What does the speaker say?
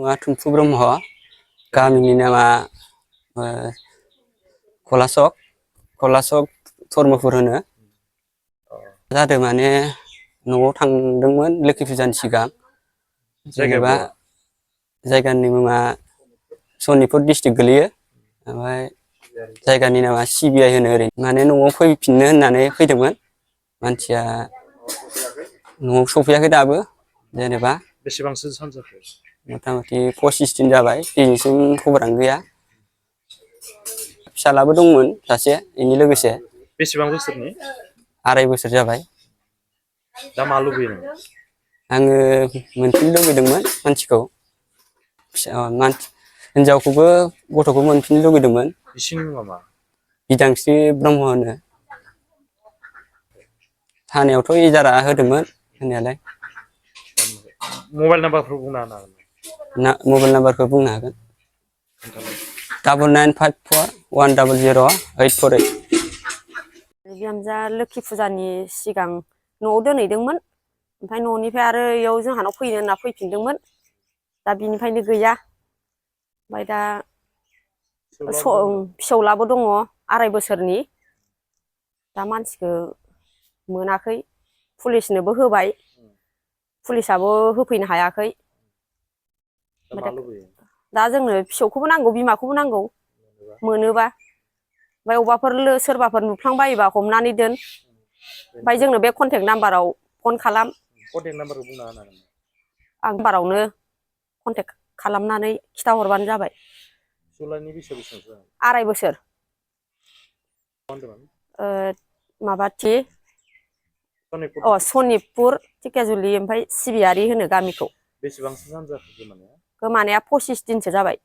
मुङा थुमफु ब्रह्म, गामिनि नामा कलासक धर्मपुर होनो। जादों माने न'आव थांदोंमोन लोखि फुजानि सिगां। जेनेबा जायगानि मुङा सनितपुर डिस्ट्रिक्ट गोलैयो। ओमफ्राय जायगानि नामा सिबिआइ होनो ओरै। माने न'आव फैफिननो होननानै फैदोंमोन। मानसिया न'आव सफैयाखै दाबो। जेनेबा बेसेबांसो सान जाखो? मथा मथि 25 दिन जाबाय, दिनैसिम खबरानो गैया। फिसालाबो दंमोन सासे इनि लोगोसे। बेसेबां बोसोरनि? 2.5 बोसोर जाबाय। दा मा लुबैयो नों? आङो मोनफिननो लुबैदोंमोन मानसिखौ। हिनजावखौबो गथ'खौ मोनफिननो लुगैदोंमोन। बिसिनि मुङा मा? बिदांस्रि ब्रह्म होनो। थानायावथ' इजारा होदोंमोन होनायालाय। मबाइल नाम्बारफोर बुंना होनो हागोन? मबाइल नाम्बारखौ बुंनो हागोन। 9954100848। बिहामजोआ लोखि फुजानि सिगां न'आव दोनहैदोंमोन। ओमफ्राय न'निफ्राय आरो इयाव जोंहानाव फैनो होनना फैफिनदोंमोन। दा बिनिफ्रायनो गैया। ओमफ्राय दा फिसौलाबो दङ 2.5 बोसोरनि। दा मानसिखौ मोनाखै, पुलिसनोबो होबाय। पुलिसाबो होफैनो हायाखै। दा जोंनो फिसौखौबो नांगौ, बिमाखौबो नांगौ मोनोबा। ओमफ्राय अबावबाफोर सोरबाफोर नुफ्लांबायोबा हमनानै दोन। ओमफ्राय जोंनो बे कन्टेक्ट नाम्बाराव फन खालाम। कन्टेक्ट नाम्बारखौ बुंना होनो हागोन? आं नाम्बारावनो कन्टेक्ट खालामनानै खिथाहरबानो जाबाय। फिसौलानि बैसोआ बेसेबांसो जागोन? 2.5 बोसोर। माबा सनितपुर धेकियाजुलि, ओमफ्राय सिबियारि होनो गामिखौ। बेसेबांसो सान जाखो गोमानाया? गोमानाया 25 दिनसो जाबाय।